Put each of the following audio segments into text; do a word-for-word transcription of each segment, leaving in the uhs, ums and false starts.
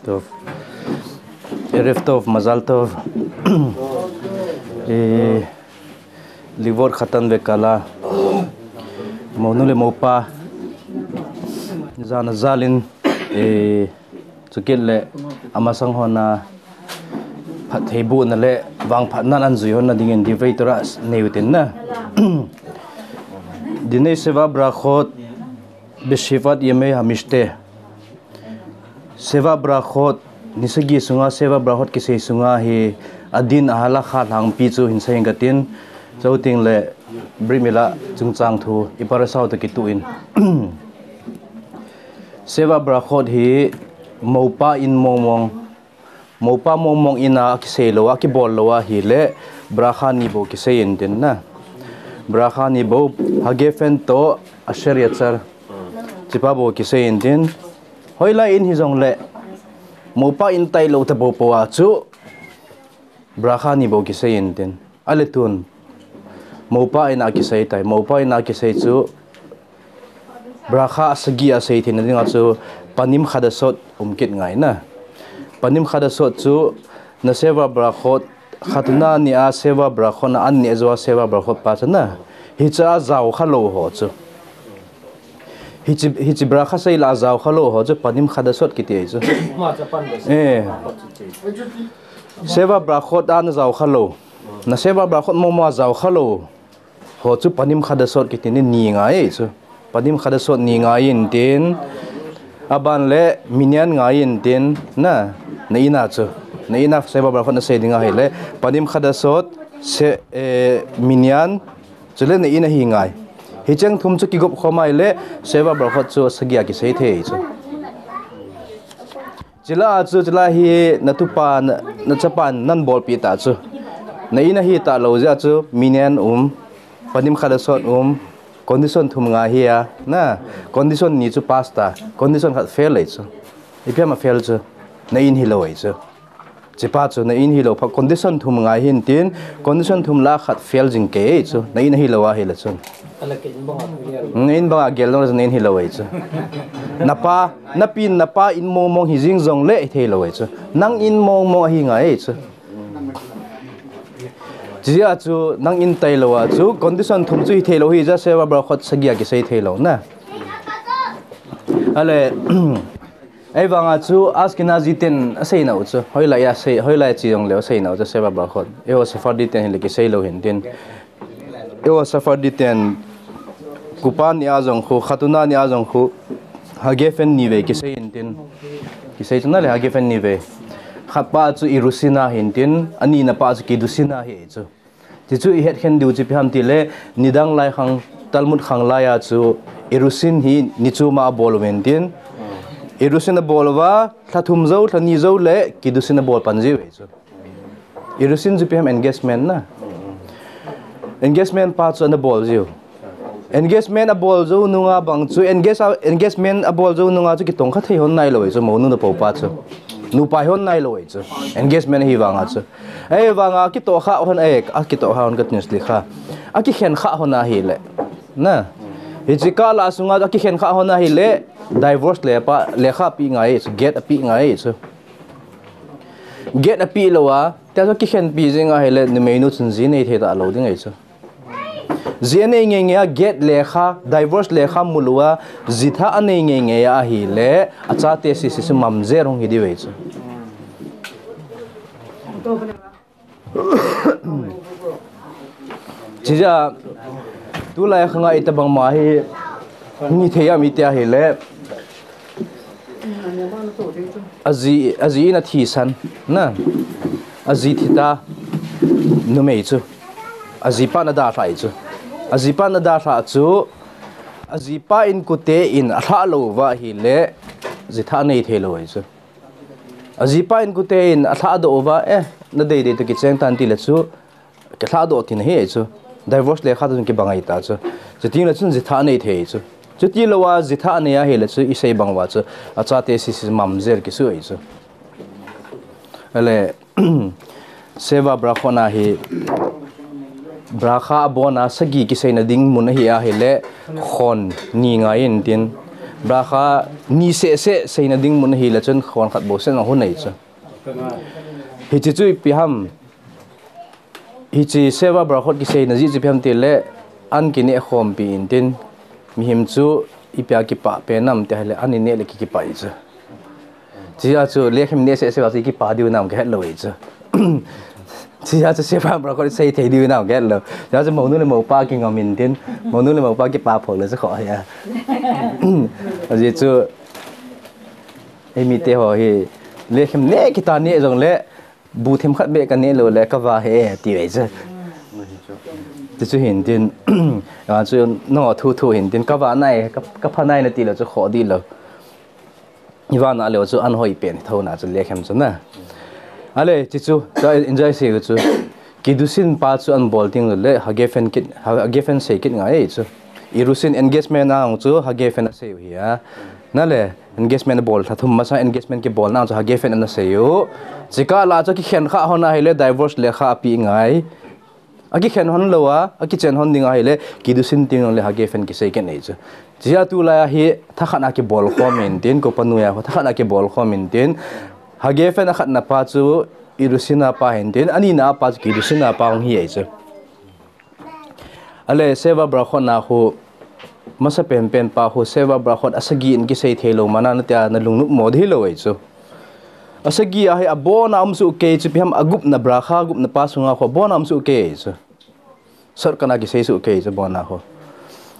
Tov. Erev tov, mazal tov. Eh, Likvot khatan vekala. Mounu le mopa. Jana jalin. Eh, chukit le amasang hon a phattheibohna le vangphatnan anjui hon na dingin divrei Torah neiu tin na. Dinei Seva Brachot Beshivat Yemei Hamishte. Seva Brachot, ni sagi sunga Seva Brachot kisei sunga hi adin ahalakha lhangpi chu hin seiyin katin, chuteng le Brit Mila chungchang thu i parasha u toh kituh in. Seva Brachot hi mopa in mongmong, mopa mongmong in a kisei lou a, kibol lou ahile, bracha ni bou kisei in tin na. Bracha ni bou, Hagefen toh Asher Yatzar. Chupa bou kisei in tin. Hoilai in hijongle, mopa in tailou ta bou pou a chu, bracha ni bou kisei in tin. Ale tun, mopa in a kisei tai, mopa in a kisei chu, bracha sagi a sei theina dinga chu, Panim Chadashot um kit ngai na. Panim Chadashot chu, na Seva Brachot, Khatuna ni a Seva Brachot na an ni a jo a Seva Brachot pa chu na. Hiche a jaokha lou ho chu. Hiche, hiche bracha sei la a jaokha lou ho chu Panim Chadashot kiti ahi chu. Eh. Seva Brachot a na jaokha lou. Na Seva Brachot mongmong a jaokha lou. Ho chu Panim Chadashot kiti ni, ni ngai ahi chu. Panim Chadashot ni ngai in tin, aban le Minyan ngai in tin, na, na in a chu. Na in a Seva Brachot na sei ding ahile, Panim Chadashot, se, eh, Minyan, chule na in a hi ngai. Hicheng thum chu kigop khom ahile, Seva Brachot chu sagi a kisei thei chu. Chule a chu, chule hi na tupa, na, na chapa nan bolpi ta chu. Na in a hi talou jeh a chu, Minyan um, Panim Chadashot um, condition thum ngai hi a, na, condition ni chu pass ta, condition khat fail ahi chu. Ipi ham a fail chu, na in hilou ahi chu. Chupa chu na in hilou phat condition thum ngai hin tin, condition thum la khat fail jing kei chu, na in hilou ahile chun. Na in banga gel jong le chu na in hilou ahi chu. Na pa, na pi, na pa in mongmong hi jing jongle hithei lou ahi chu. Nang in mongmong ahi ngai ahi chu. Chujeh a chu nang in tailou a chu condition thum chu hithei lou hi jeh a Seva Brachot sagi a kisei thei lou na. Ale, ahivanga chu Ashkenazi ten asei nau chu. Hoilai a sei, hoilai chi jongle asei nau chu Seva Brachot. Eiho Sephardi ten hile kisei lou hin tin. Eiho Sephardi ten kupa ni a jong khu, Khatuna ni a jong khu, Hagefen ni vei kisei in tin. Kisei chu na le Hagefen ni vei. Khat pa chu Irusin ahin tin, ani na pa chu Kidusin ahi chu. Ti chu i het khen diu chu ipi ham tile, nidang lai khang, Talmud khang lai a chu, Irusin hi ni chom a abol uvin tin. Irusin abol uva, lha thum jou, lha ni jou le, Kidusin abol pan jiu ahi chu. Irusin chu ipi ham engagement na. Engagement pa chu ana bol jiu. Engagement abol jou nunga bang chu, engage a, engagement abol jou nunga chu kitongkha thei hon nailou ahi chu, mounu na pou pa chu. Nupa hon nailou ahi chu. Engagement hi vanga chu. Ahivanga kitohkha hon, eh, akitohkha hon ka tin sli kha. Akikhen kha hon ahile. Na. Hiche kah la sunga akikhen kha hon ahile. Divorce le pa, lekha pe ngai chu, get ape ngai chu. Get ape lou a, tia chu kikhenpi jing ahile, numeinu chun ji nei thei talou ding ahi chu. Ji anei ngeingei a, get lekha, divorce lekha mu lou a, ji thah anei ngeingei a ahile, achate sese chu mamjer hung hi diu ahi chu. Chujeh a, tulai khanga itobang ma hi, ni thei a mi tia ahile, Aji, aji in athisan, na. Aji thita, numei chu. Aji pan adalhah chu. Aji pan adalhah chu, aji pa in kute in alhah lou uva ahile, ji thah nei thei lou ahi chu. Aji pa in kute in alhah doh uva, eh, na deidei toh kicheng tan tile chu, Kilhahdoh tina ahi chu. Divorce lekha toh chun kibang ahi ta chu. Chuti le chun ji thah nei thei chu. Chuti lou a ji thah nei ahile chu isei bang uva chu. Achate sese mamjer kisu ahi chu. Ale, Seva Brachot na hi bracha abona sagi kiseina ding mun ahi ahile khon ni ngai in tin. Brakha ni seh seh seina ding mun ahile chun khon khat bou seh na hun nei chu. Hiche chu ipi ham. Hiche Seva Brakha kiseina jeh chu ipi ham tile an kineh khompi intin mihem chu ipi a kipah pen am ti ahile an ineh le ki kipah chu. Chia chu lekhem neh seh seh a chu kipah diu nam ka het lou chu. Chia chu Seva Brakha sei thei diu nam ka het lou. Chia chu mounu le moupa kingam intin, mounu le moupa kipah phok le chu kho hi a. Ajeh chu eimite ho hi lekhem neh kita neh jongle bu themkhat beh ka neh lou le ka va he ti ve chu. Ti chu hintin, a chu no thu thu hintin ka va nai, ka, ka pha nai na ti lou chu kho di lou. Iva na lou chu an hoi pen thou na chu lekhem chu na. Ale, ti chu, ta enjoy sei chu. Kiddushin pa chu an bol ding le, Hagefen kit, Hagefen sei kit ngai chu. Irusin engagement a chu Hagefen a sei u hi a. Na le, engagement bol tha thum masa engagement kibol na chu Hagefen ana sei u. Chika la chu kikhen kha hon ahile divorce lekha api ngai. Akikhen hon lou a, akichen hon ding ahile, Kiddushin tin le Hagefen kisei kit nei chu. Chia tulai a hi thakhat a kibol khom intin, ko panu ya, thakhat a kibol khom intin. Hagefen akhatna pa chu Irusin a pa hintin, anina pa chu Kiddushin a pa hung hi ei chu. Ale Seva Brakha na hu, masa pen pen pa hu, Seva Brakha asagi in kisei thei lou mana na tia na lungnop mo di lou ei chu. Asagi a hi abon a um su kei chu ipi ham agupna Brakha agupna pa sunga khu abon a um su kei chu. Shortcut a kisei su kei chu abon a khu.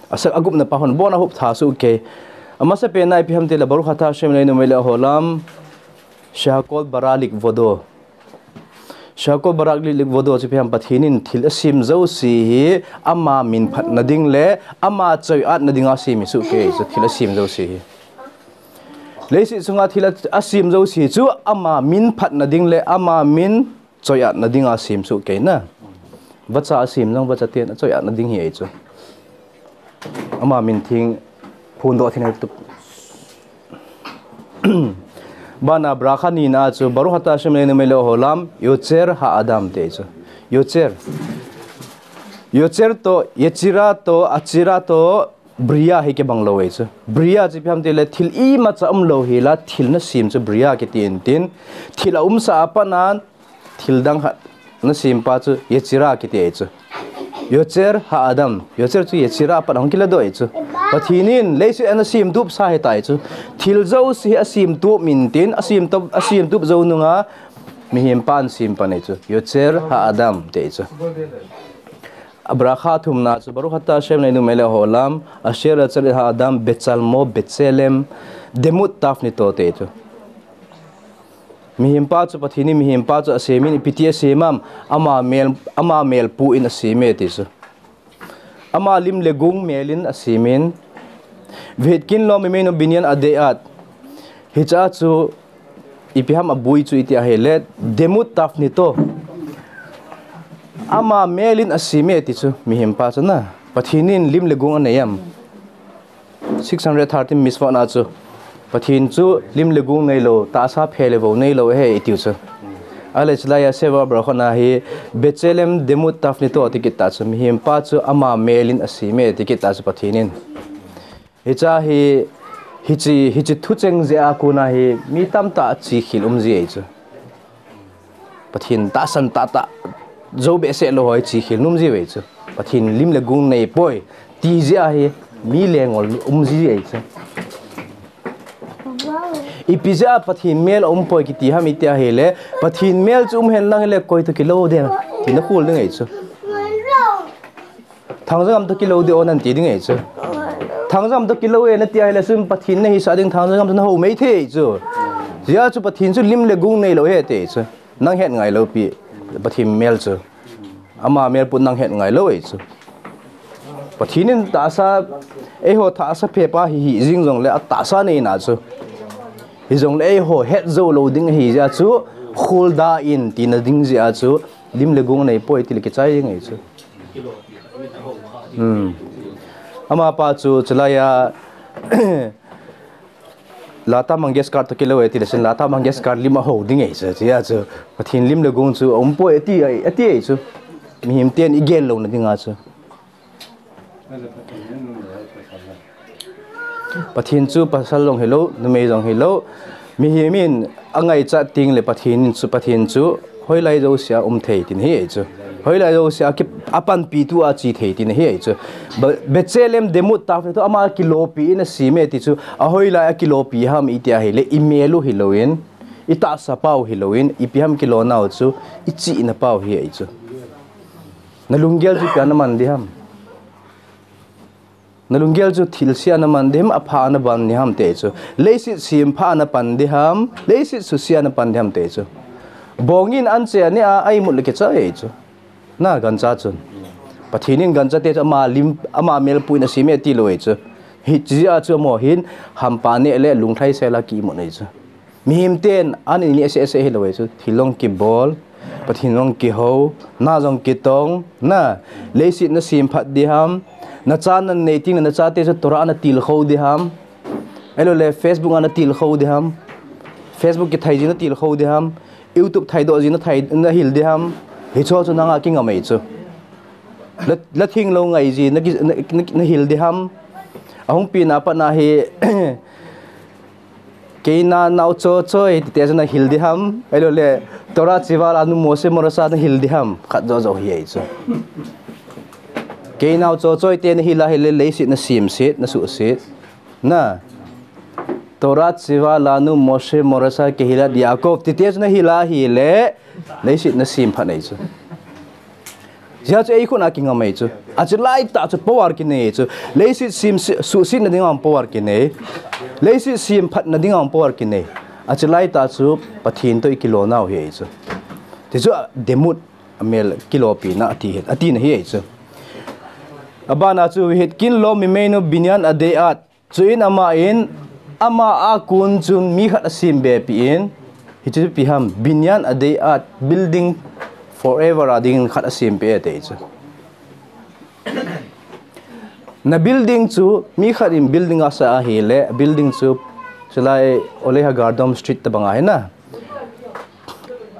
Asa agupna pa hon abon a hup tha su kei. Amasa pen a ipi ham tile Baruch ata Hashem Eloheinu melech haolam, Shehakol bara likvodo. Shehakol bara likvodo chu ipi ham Pathen in thil asem jouse hi ama min phatna ding le ama choi-atna dinga asem hi su kei chu thil asem jouse hi. Leiset chunga thil a, asem jouse chu ama min phatna ding le ama min choi-atna dinga asem su kei na. Vacha asem jong vacha ten achoi-atna ding hi ei chu. Ama min theng phondoh thei na tup. Bana Brakha nina chu Baruch ata Hashem Eloheinu melech haolam, Yotzer Ha'adam ti chu. Yotzer. Yotzer to, Yetzira to, Atzira to, Bria hi kibang lou ei chu. Bria chu ipi ham tile thil imacha um lou hi la thil na sem chu Bria kiti intin. Thil a umsa a pat a thil dang khat na sem pa chu Yetzira kiti ei chu. Yotzer Ha'adam. Yotzer chu Yetzira a pat hung kiladoh ei chu. Pathen in leiset ana semtup sa hi tai chu. Thil jouse hi asemtup intin, asemtup, asemtup jou nunga mihem pan sem pan ei chu. Yotzer Ha'adam ti ei chu. A Brakha thumna chu Baruch ata Hashem Eloheinu melech haolam, Asher Yotzer Ha'adam, Betsalmo, Betselem, Demut Tafnito ti chu. Mihem pa chu Pathen in mihem pa chu asem in ipi ti asem am, ama mel, ama mel pu in asem e ti chu. Ama lim le gung mel in asem in. Vehetkin lo mimenu binyan ad de'at. Hicha chu ipi ham abui chu iti ahile, Demut Tafnito. Ama mel in asem e ti chu, mihem pa chu na. Pathen in lim le gung anei am. Six hundred thirteen mitzvot na chu. Pathen chu lim le gung neilou, tahsa phe le vou neilou ahi iti chu. Ale chulai a Seva Brakha na hi, Betselem Demut Tafnito ti kit ta chu, mihem pa chu ama mel in asem e ti kit ta chu Pathen in. Hicha hi, hiche, hiche thucheng jeh a kona hi, mi tamtah achekhel um ji ei chu. Pathen tahsan tahtah, jou behseh lou ho hi chekhel um ji ei chu. Pathen lim le gung nei poi, ti jeh a hi, mi lengol um ji ei chu. Ipi jeh a Pathen mel aum poi kiti ham iti ahile, Pathen mel chu um hen lang le koi toh kilou ding, ti na khol ding ei chu. Thangjagam toh kilou ding o nan ti ding ei chu. Thangjagam toh kilou e nati ahile chun Pathen nahisah ding Thangjagam toh nahou mei thei chu. Hijeh chun Pathen chu lim le gung neilou ahi ti chu. Nang het ngailou pi Pathen mel chu. Ama mel put nang het ngailou ei chu. Pathen in tahsa, eiho tahsa phe pa hi hih jing jongle atahsa neina chu. Hijongle eiho het jou lou ding ahi jeh chun, khol da in tina ding jeh chun, lim le gung nei poi ti le kichai jing ei chu. Hmm. Amapa chu chulai a Lata Mangeshkar toh kilou e ti le chun Lata Mangeshkar lim ahou ding ei chu. Hijeh chun Pathen lim le gung chu aum poi ati, ati ei chu. Mihem ten igel louna dinga chu. Pathen chu pasal jong hilou, numei jong hilou. Mihem in angaichat tengle Pathen in chu, Pathen chu hoilai jousea um thei tin ahi chu. Hoilai jousea apanpitu a che thei tin ahi chu. B'Tselem Demut Taft toh ama kilopi in asem e ti chu, ahoilai a kilopi ham iti ahile, imel u hilouvin, itahsa pau hilouvin, ipi ham kilonau chu, ichihna pau ahi chu. Nalunggel chu ipi a naman ding ham? Nalunggel chu thilse a naman ding ham, apha a napan ding ham ti chu. Leiset sem phat a napan ding ham, leiset suse a napan ding ham ti chu. Bongin anche aneh a, a-imut le kicha ahi chu. Na, gancha chun, Pathen in ganchate chu ama lim, ama melpui in asem e tilou ahi chu. Hiche jeh a chu amaho hin hampa neh le lunglhaisel a ki-imut ahi chu. Mihem ten an ineh sehseh hilou ahi chu. Thil jong kibol, Pathen jong kihou, na jong kitong, na, leiset nasem phat ding ham, nacha nanei tengle nachate chu Torah a natilkhou ding ham, ahiloule Facebook a natilkhou ding ham, Facebook kithai jeh natilkhou ding ham, YouTube thaidoh jeh nathai, nahil ding ham, hicheho chu nanga kingam ahi chu. La, la thinglou ngai jeh naki, na, na, nahil ding ham, ahung pen a pat na hi, Keinao cho choi, tite chu nahil ding ham, ahiloule, Torah Tziva Lanu Moshe Morasha nahil ding ham, khat joh joh ahi chu. Keinao cho choi te nahil ahile, leiset nasemset, nasuhset. Na, Torah Tziva Lanu Moshe Morasha Kehilat Yaakov, tite chu nahil ahile, leiset nasem phat ahi chu. Hijeh chun eikhut a kingam ahi chu. Achelai tah chu power kinei chu. Leiset sem, suhsetna dinga power kinei. Leiset sem phatna dinga power kinei. Achelai tah chu Pathen toh ikilonau ahi chu. Tichu Demut, amel kilopina ati, atina ahi chu. Abana chu, והתקין לו ממנו בניין עדי עד. Chuin ama in, ama a kon chun mi khat asembepeh in, hichu ipi ham, בניין עדי עד, building forever a dingin khat asempeh e ti chu. Na building chu, mi khat in building asah ahile, building chu, chulai Ole HaGaradom Street tobang ahi na.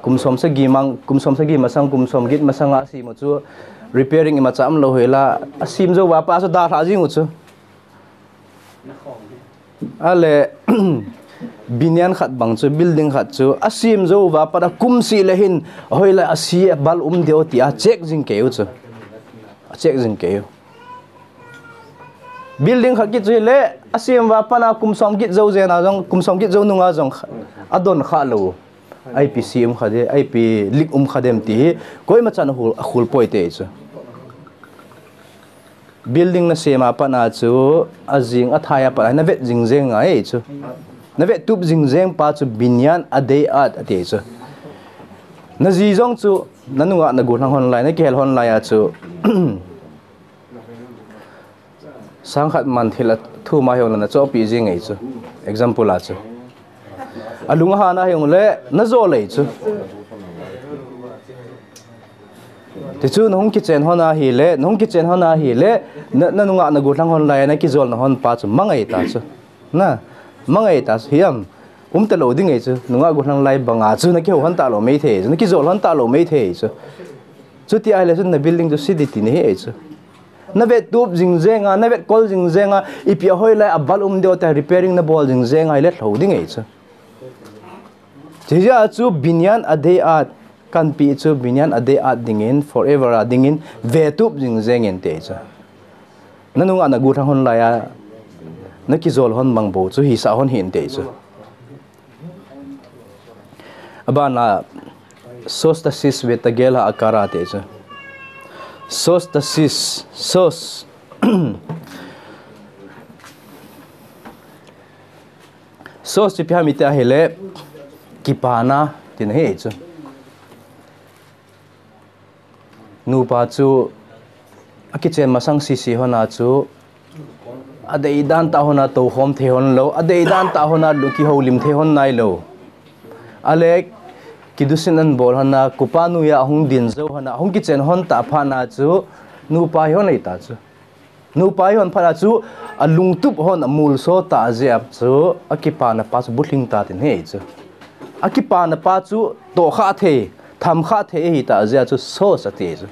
Kum som sagi mang, kum som sagi masang, kum som get masang a asem u chu, repairing imacha umlou hela, asem jou uva pat chu dalha jeng u chu. Ale, בניין khat bang chu, building khat chu, asem jou uva pat a kum seh le hin, hoilai a se a bal um diu tia check jing kei u chu. Acheck jing kei u. Building khat kit chu hile, asem uva pat a kum som get jou jeng a jong, kum som get jou nunga jong, adon khalou. Ipi se um kha dem, ipi leak um kha dem ti hi, koimachan akhol, akhol poi ti chu. Building nasem a pat a chu, ajing athai a pat a navet jing jeng ngai chu. Navet tup jing jeng pa chu בניין עדי עד ati chu. Naji jong chu, nanunga nagollhang hon lai, nakihel hon lai a chu, sang khat man thil a thum a hijongle nachohpeh jeng ahi chu. Example a chu. Alung ahang a hijongle najol ahi chu. Tichu nahung kichen hon ahile, nahung kichen hon ahile, na, nanunga nagollhang hon lai a nakijolna hon pa chu mang ahita chu. Na, mang ahita chu hiam. Umtalou ding ahi chu, nunga gollhang lai banga chu nakihou hon talou maithei chu, nakijol hon talou maithei chu. Chuti ahile chun na building chu se ding tina ahi chu. Navet tup jing jeng a, navet kol jing jeng a, ipi a hoilai a bal um diu tia repairing nabol jing jeng ahile lhou ding ahi chu. Hijeh a chu בניין עדי עד, kanpeh chu בניין עדי עד dingin, forever a dingin, vetup jing jeng in ti chu. Nanunga nagollhang hon lai a, nakijol hon bang bou chu hisah hon hih in ti chu. Abana, sos תסיס ותגל העקרה ti chu. Sos תסיס, sos. Sos chu ipi ham iti ahile, kipana tina ahi chu. Nupa chu akichen masang sese hon a chu, adeidan tah hon a toukhom thei hon lou, adeidan tah hon a lung kihoulim thei hon nailou. Ale, kiddush in abol hon a, kupa noiya ahung din jou hon a, ahung kichen hon tah phat a chu, nupa hi hon ahita chu. Nupa hi hon phat a chu, alungtup hon amolso tah jeh a chu, akipana pa chu bulhing ta tin ahi chu. Akipana pa chu tohkhah thei, thamkhah thei ahitah jeh a chu sos ati chu.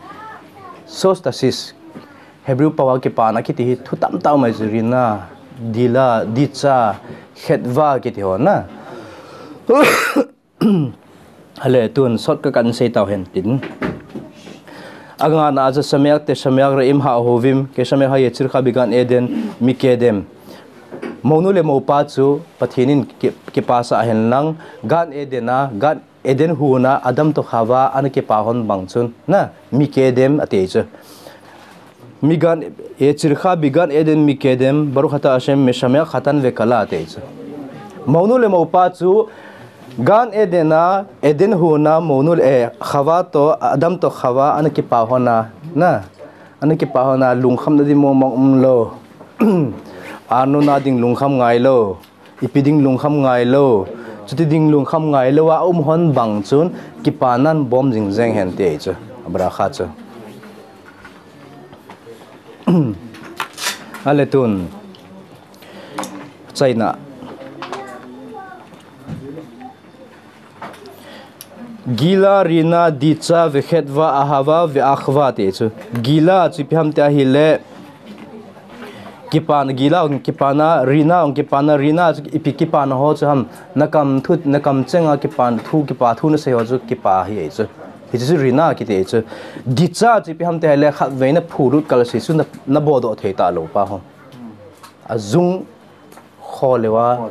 Sos תסיס. Hebrew pao a kipana kiti hi thu tamtah um ahi chu, רינא, Dila, Dicha, Khetva kiti ho na. Ale tun sot ka kan sei tau hen tin. Anga na aja Shameach te Shameach Re'im ha hovim, ke Shameach ha ye chirkha bi Gan Eden mi kedem. Mounu le moupa chu Pathen in ki, kipasa hen lang, Gan Eden a, Gan Eden huna Adam to Khava ana kipa hon bang chun, na, mi kedem ati chu. Mi Gan, e chirkha bi Gan Eden mi kedem, Baruch ata Hashem meshameach chatan vekala ati chu. Mounu le moupa chu Gan Eden a, Eden huna mounu le, e, Khava to, Adam to Khava ana kipa hona, na, ana kipa hona lungkham na di mo mang um lo. Ano na ding lungkham ngai lo. Ipi ding lungkham ngai lo. Chuti ding lungkham ngai lo a um hon bang chun kipa nan bom jing jeng hen ti chu. Abra kha chu. Ale tun. China. Gila, Rina, Dicha, Vekhetva, Ahava, Ve'achva ti chu. Gila chu ipi ham ti ahile. Kipana, Gila, kipana, Rina, kipana, Rina, ipi kipana ho chu ham. Na kam thu, na kam chenga kipan thu, kipa thu na sei ho chu kipa hi chu. Hi chu Rina kiti chu. Dicha chu ipi ham ti ahile khatvei na phulut kal sei chu na, na bodoh thei ta lo pa ho. Ajung kho lewa.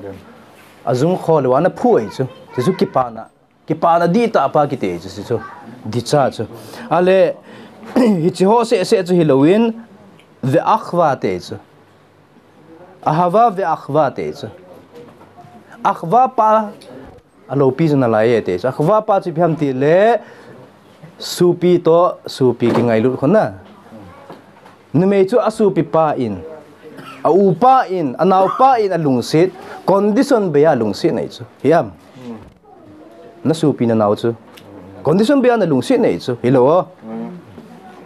Ajung kho lewa na phu ei chu. Ti chu kipana. Kipana di ta pa kiti chu si chu. Dicha chu. Ale, hichi ho se se chu hi loin, Ve'achva ti chu. Ahava Ve'achva ti chu. Achva pa, alopi chu na lai e ti chu. Achva pa chu ipi ham ti le, supi to, supi kingailut khon na. Numei chu asupi pa in, a upa in, a naopa in alungset, condition bei a lungset nei chu. Hiam. Na supi na nao chu. Condition bei a na lungset nei chu. Hi lo o.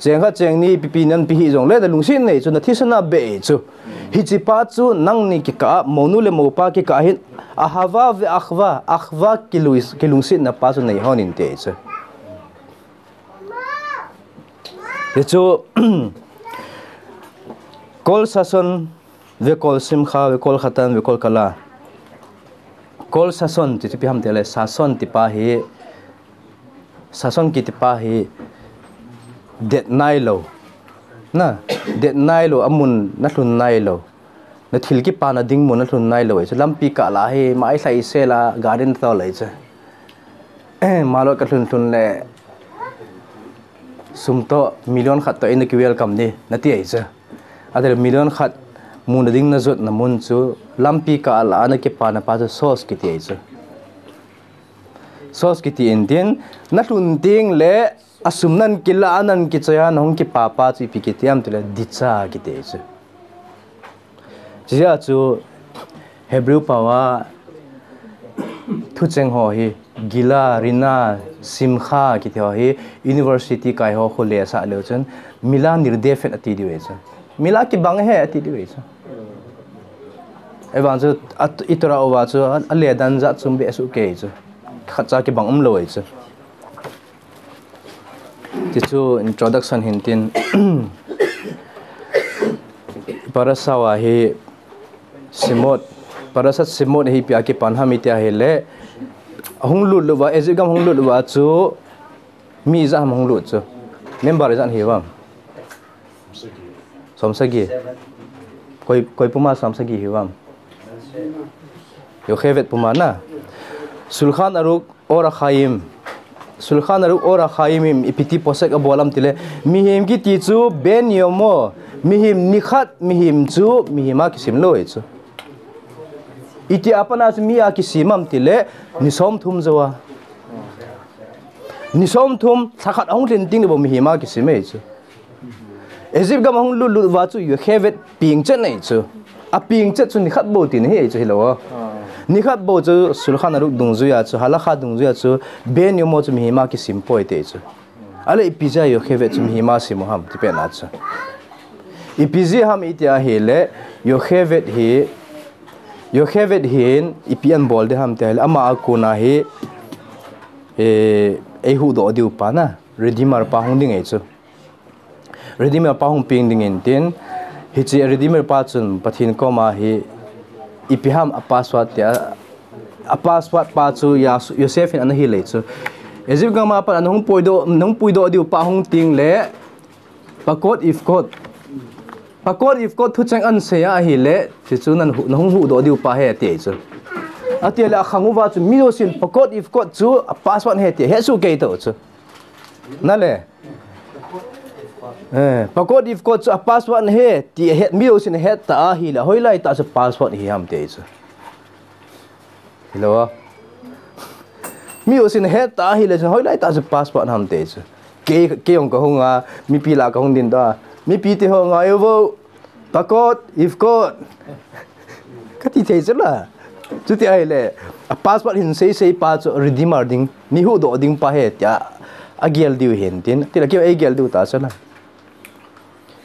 Cheng kha cheng ni pipi nan pi hi jong le na lungset nei chu. Na thisan a bei chu. Hichi pa chu nang ni kikah, mounu le moupa kikah hin. Ahava Ve'achva, Achva kilui, kilungset na pa chu nei hon in ti chu. Ti chu, Kol Sason, Vekol Simcha, Vekol Chatan, Vekol Kala. Kol Sason ti chu ipi ham ti le, Sason ti pa hi, Sason kiti pa hi, det nai lo. Na, det nai lo, amun na lhun nai lo. Na thil kipana ding mun na lhun nai lo ei chu. Lampi kah lah hi, mai lhai se la, garden to lei chu. Eh, malo ka lhun lhun le. Sum to, million khat to in ki welcome ni, na ti ei chu. Adel million khat mun na ding na jot na mun chu. Lampi kah lah na kipana pa chu source kiti ei chu. Source kiti in tin, na lhun ting le, asum nan kila nan kichoi a, na hung kipa pa chu ipi kiti am ti le, Dicha kiti ei chu. Chia chu Hebrew pao a thucheng ho hi, Gila, Rina, Simcha kiti ho hi, university kai ho khole sa leu chun, Mila nirdefet ati diu ei chu. Mila kibang he ati diu ei chu. Evan chu, at, itora uva chu, a, ale dan ja chum be su ke chu. Khat cha kibang um lo ei chu. Ti chu introduction hin tin. Parasha a hi Shemot, Parashat Shemot hi ipi a kipan ham iti ahile, hung lut lut uva, Egypt gam hung lut lut uva chu, mi ijat ham hung lut chu. Member ijat hi uvam. Som sagi. Koi, koi puma som sagi hi uvam. Yocheved puma na. Shulchan Aruch Or HaChaim. Shulchan Aruch Or HaChaim in ipi ti posek abol am ti le. Mihem kiti chu ben yomo. Mihem nikhat mihem chu mihem a kisim lo ei chu. Iti a pat a chu mi a kisim am ti le. Ni som thum jou a. Ni som thum, lha khat ahung lhin ting le bou mihem a kisim ei chu. Egypt gam ahung lut lut uva chu Yocheved peng chet nei chu. A peng chet chu nikhat bou tina hi ei chu hi lo. Nikhat bou chu Shulchan Aruch dungjui a chu, Halakha dungjui a chu, ben yomo chu mihem a kisim poi ti chu. Ale ipi jeh a Yocheved chu mihem a sim u ham ti pen a chu. Ipi jeh ham iti ahile, Yocheved hi, Yocheved hin, ipi ahin bol di ham ti ahile, ama a kona hi, eh, ei huhdoh diu pa na, Redeemer pa hung ding ei chu. Redeemer pa hung peng ding in tin, Hiche Redeemer pa chun Pathen koma hi ipi ham a password tia, a password pa chu Yosef hin ana hil e chu. Egypt gam a pat ana hung puidoh, hung puidoh diu pa hung teng le, Pakot Ifkot. Pakot Ifkot thucheng ana sei ahile, hichu nahung huhdoh diu pa ahi ati chu. Ati le akhang uva chu mi jousen Pakot Ifkot chu a password ahi ti hesoh kei tou chu. Nale. Eh, Pakot Ifkot chu a password ahi ti mi jousen ahet ta ahile, hoilai tah chu password ahi ham ti chu. Hello. Mi jousen ahet ta ahile, hoilai tah chu password ham ti chu. Kei, kei jong kahung a, mipi lah kahung dindoh a. Mipi te ho ngai uvo. Pakot Ifkot. Kati thei chu la. Chuti ahile, a password hin seisei pa chu Redeemer ding, mi huhdoh ding pa ahi tia agel diu hintin. Tila kei jong eigel diu ta chu la.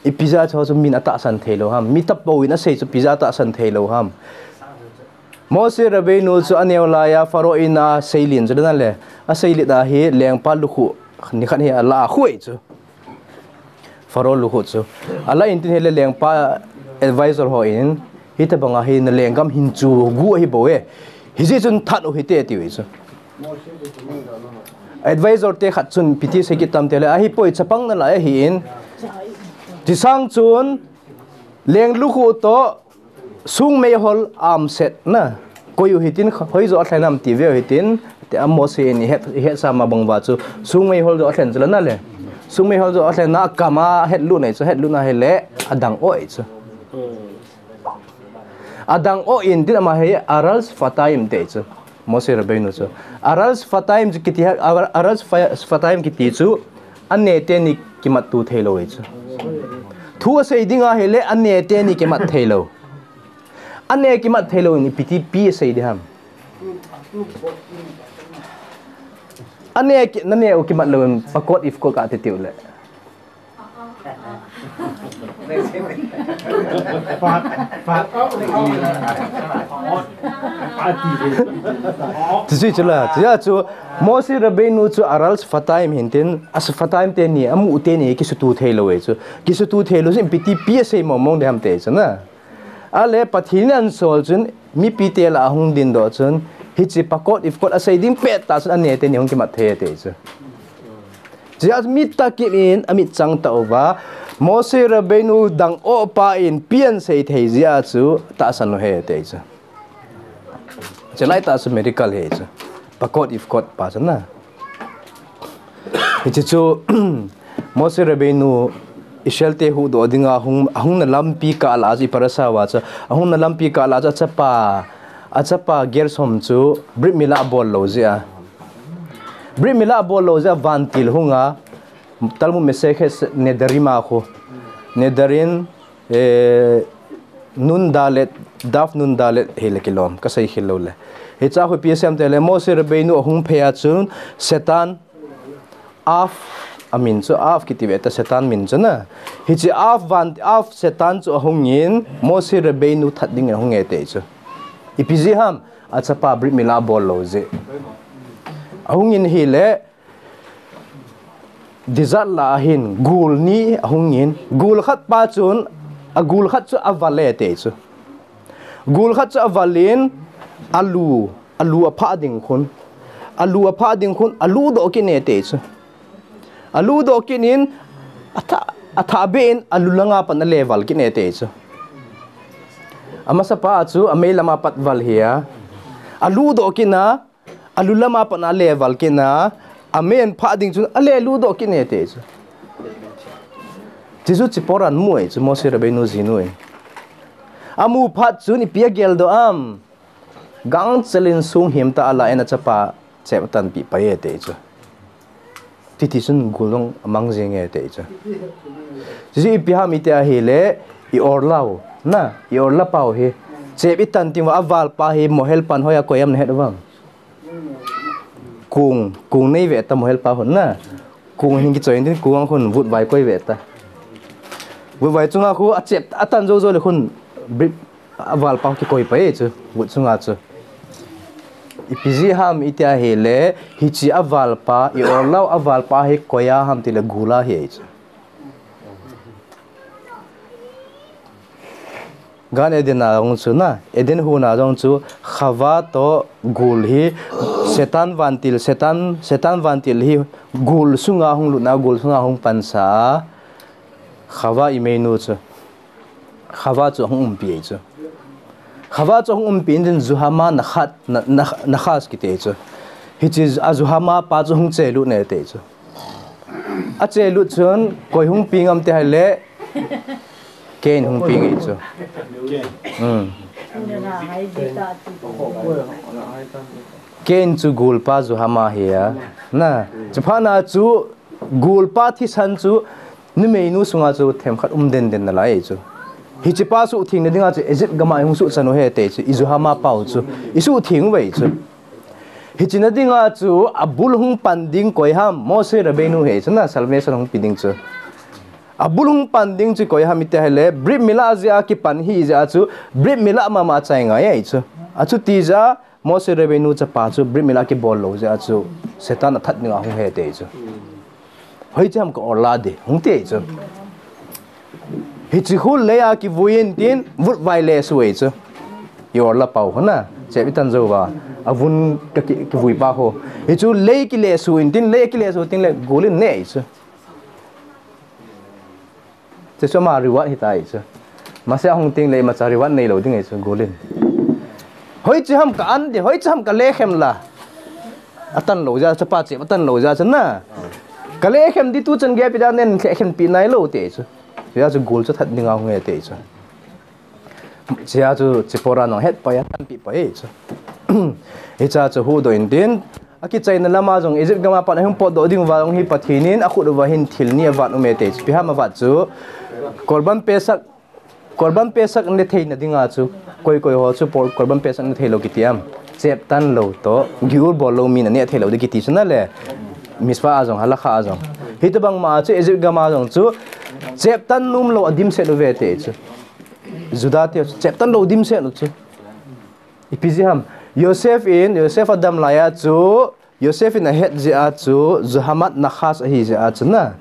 Ipi jeh a chu min atahsan thei lou ham. Mi tapouvin asei chu ipi jeh a atahsan thei lou ham. Moshe Rabbeinu chu aneo laiya Pharaoh in a aseilen chu nale. Aseilen ahi lengpa lukhuh nikhat hi alah a khu e chu. Pharaoh lukhuh chu. Alah intin hile lengpa advisor hon, hitobang a hi na lenggam hin chu gu ahi bou e. Hijeh chun that u hite ati u chu. Advisor te khat chun ipi ti sei kit tam tile, ahipoi chapang nalai ahin. Chusang chun leng lukhuh toh song meihol amset na. Koi u hitin, hoijoh alhen ham ti veu hitin, tia Moshe in ihet, ihetsah ma bang uva chu song meihol joh alhen chu la nale. Song meihol joh alhen a akam a ahetlut e chu, ahetlut ahile adang o e chu. Adang o intin ama hi Aral Sefataim ati chu. Moshe Rabbeinu chu. Aral Sefataim chu kiti, Aral Sefataim kiti chu ane teni kimatto thei lou e chu. Thu asei ding ahile ane teni kimat thei lou. Ane kimat thei lou in ipi ti pi asei ding ham. Ane ki, nane u kimat lou in Pakot Ifkot kati tiu le. Chuti chu la, chuti chu Moshe Rabbeinu chu Aral Sefataim hintin, a Sefataim teni, amu teni kisuto thei lou e chu. Kisuto thei lou chu ipi ti pi asei mong mong ding ham ti chu na. Ale Pathen in asol chun, mipi te lah a hung dindoh chun, hiche Pakot Ifkot asei ding pettah chun ane teni hung kimat thei ati chu. Chuti chu mi tahkip in amit chang tauva, Moshe Rabbeinu dang o pa in pi asei thei jeh chu tahsan u ahi ati chu. Chulai tah chu miracle ahi chu. Pakot Ifkot pa chu na. Hiche chu Moshe Rabbeinu Israel te huhdoh dinga ahung, ahungna lampi kah lah a chu i parasha uva chu. Ahungna lampi kah lah a chu achapa, achapa Gershom chu Brit Milah abol lou jeh a. Brit Milah abol lou jeh a vantil hunga Talmud Maseches Nedarim a khu. Nedarim, eh, Nun Dalet, Daf Nun Dalet hile kilom, kasei khel lou le. Hiche a khu ipi asei em tile, Moshe Rabbeinu ahung phei a chun, Satan, Av, amin chu Av kiti ve ta Satan min chu na. Hiche Av van, Av Satan chu ahung in, Moshe Rabbeinu that dingin ahung e ati chu. Ipi jeh ham, achapa Brit Milah abol lou jeh. Ahung in hile, desert lah a hin gul ni ahung in, gul khat pa chun, agul khat chu aval e ati chu. Gul khat chu aval in, alu, alu aphah ding khun. Alu aphah ding khun, alu doh kit e ati chu. Alu doh kit in, athah, athah beh in, alu langa pat aleval kit e ati chu. Amasa pa chu, amei lama pat val hi a. Alu doh kit a, alu lama pat aleval kit a, amei aphah ding chun ale lu doh kit e ati chu. Chuti chu chipora amu e chu Moshe Rabbeinu jinu e. Amu phat chun ipi ageldoh am. Gangchel in sung him tah a alah in achapa chep atanpeh pai e ati chu. Chuti chun gul jong amang jing e ati chu. Chuti chu ipi ham iti ahile, i-or lou. Na, i-or la pau hi. Chep itan teng uva aval pa hi mohel pan hoiya koi am nahet uvem. Kong, kong nei ve ta mohel pa hon na. Kong hin kichoi in tin kong a khun vutvai koi ve ta. Vutvai chunga khu achep atan jou jou le khun bri-, aval pa kikoi pai chu, vut chunga chu. Ipi jeh ham iti ahile, hiche aval pa, i-or lou aval pa hi koi a ham tile gul a ahi chu. Gan Eden a jong chu na, Eden huna jong chu Khava to gul hi Satan vantil, Satan, Satan vantil hi gul sunga hung lutna, gul sunga hung pansa a, Khava imeinu chu. Khava chu hung umpi ei chu. Khava chu hung umpi in din Zuhama Nakhat, na, na, Nakhas kiti ei chu. Hichi a Zuhama pa chu hung chelut ne ti ei chu. Achelut chun koi hung ping am ti ahile, Cain hung ping ei chu. Hmm. Cain chu gulpa Zuhama hi a. Na, chuphat na chu gulpa thisan chu numeinu sunga chu themkhat um denden nalai ei chu. Hichipa suhtheng na dinga chu Egypt gama hung suhchan u ahi ti ei chu. I Zuhama pau chu. I suhtheng u ei chu. Hichi na dinga chu abul hung pan ding koi ham, Moshe Rabbeinu hi chu na salvation hung pe ding chu. Abul hung pan ding chu koi ham iti ahile, Brit Mila jeh a kipan hi jeh a chu, Brit Mila mama chai ngai ei chu. Achuti jeh a, Moshe Rabbeinu chapa chu, Brit Mila kibol lou jeh a chu, Satan athat dinga hung ahi ti ei chu. Hoiche ham ka orla di, hung ti ei chu. Hichi khu lei a kivui in tin, vutvai lesu ei chu. I orla pau khu na, chep i tan jou uva. Avun ka ki, kivui pa khu. Hichu lei kilesu in tin, lei kilesu tin le gul in ne ei chu. Chuchu ama reward hita ei chu. Masa hung teng le imacha reward neilou ding ei chu gul in. Hoiche ham ka an di, hoiche ham ka lekhem la. Atan lou jeh a, chapa chep atan lou jeh a chu na. Ka lekhem di tuchan gei pi dan nen lekhem pi nailou ti ei chu. Jeh a chu gul chu that dinga hung e ti ei chu. Jeh a chu Tzipora nung het pai a, tanpeh pai ei chu. Hicha chu huhdoh in tin, akichaina lama jong Egypt gama pat ahung potdoh ding uva jong hi Pathen in akhut uva hin thil ni avat um e ti ei chu. Ipi ham avat chu, Korban Pesach, Korban Pesach ne theina dinga chu, koi koi ho chu por-, Korban Pesach ne theilou kiti am. Chep tan lou toh, giur bol lou mi nane theilou di kiti chu na le. Mitzvah a jong, halakha a jong. Hitobang ma chu Egypt gama jong chu, chep tan nom lou a dimset uve ti ei chu. Juda te chu chep tan lou dimset u chu. Ipi jeh ham. Yosef in, Yosef adam lai a chu, Yosef in ahet jeh a chu, Zuhama Nakhas ahi jeh a chu na.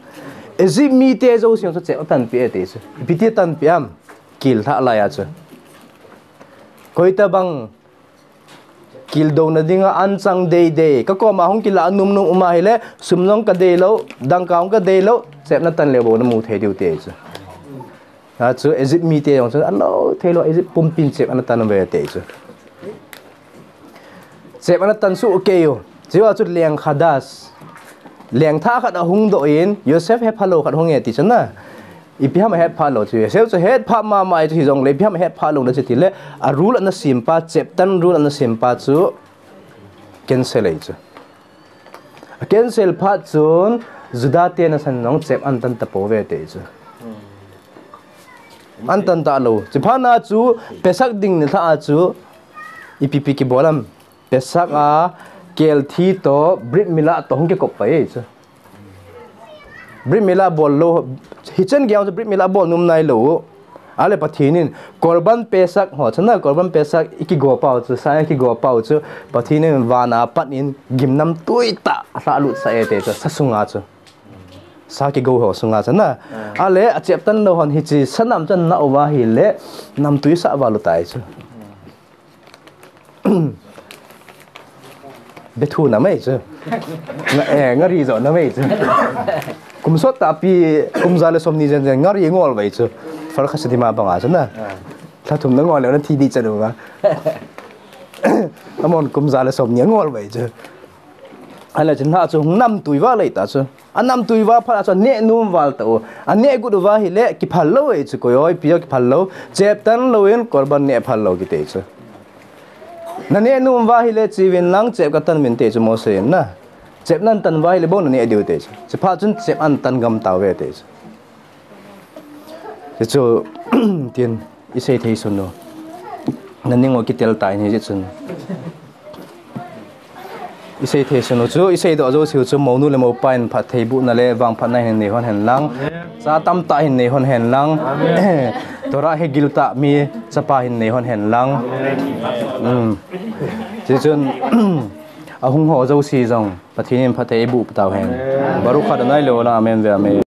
Egypt mite jouse chu chep atan peh e ti ei chu. Ipi ti atan peh am. Kil lhah lai a chu. Koitabang kil douna dinga anchang deidei. Ka koma hung kila nom nom um ahile, sum jong ka deilou, dangka jong ka deilou, chep na tan leu bou namu thei diu ti ei chu. Achu Egypt mite jong chu, alou theilou, Egypt pumpin chep ana tan uve ti ei chu. Chep ana tan soh kei u. Chua chu leng khadas. Leng thah khat ahung doh in, Yosef hephalou khat hung e ti chu na. Ipi ham ahetphah lou chu. Yosef chu hetphah mama ei chu hijongle, ipi ham ahetphah lou na chu tile, a rule ana sempa, chep tan rule ana sempa chu cancel ei chu. A cancel phat chun, Juda te nasan jong chep an tan tapouve ti ei chu. An tan talou. Chuphat na chu, Pesach ding nilhah a chu, ipi pi kibol am. Pesach a, kelthi toh, Brit Mila toh hung kikop pai ei chu. Brit Mila bol lou, hichan geiya chu Brit Mila bol nom nailou. Ale Pathen in, Korban Pesach ho chu na, Korban Pesach i kigo pau chu, sa i kigo pau chu, Pathen in vana pat in gimnamtui tah alhahlut sah e ti ei chu, sa sunga chu. Sa kigo ho sunga chu na. Ale, achep tan lou hon hichi, sa nam chan na uva ahile, namtui sah val u tai chu. Bethu na mai chu. Nga, eh, ngari jo na mai chu. Kum sot tahpi, kum ja le som ni jen jen, ngari ngol vai chu. Fal kha sidi ma banga chu na. Lha thum na ngol le na thi di chanu ma. Amon kum ja le som ni ngol vai chu. Ala chin ha chu hung namtui val ei ta chu. Anamtui val phat a chu aneh nom val tau. Aneh got uva ahile kiphal lou ei chu koi oi, ipi jong kiphal lou. Chep tan lou in Korban neh phal lou kiti chu. Naneh nom uva ahile cheuvin lang chep katan uvin ti chu Mose in na. Chep nan tan uva ahile bou naneh diu ti chu. Chuphat chun chep an tan gam tauve ti chu. Hichu, tin, isei thei sun u. Naning u kitel tai ni hichun. Isei thei sun u chu, isei doh jouse u chu, mounu le moupa in phattheibohna le vangphatna hin nei hon hen lang. Cha tamtah hin nei hon hen lang. Torah hegiltah mi chapa hin nei hon hen lang. Um. Hichun, ahung ho jouse jong, Pathen in phatthei eiboh tau hen. Baruch Adonai leolam, amen ve amen.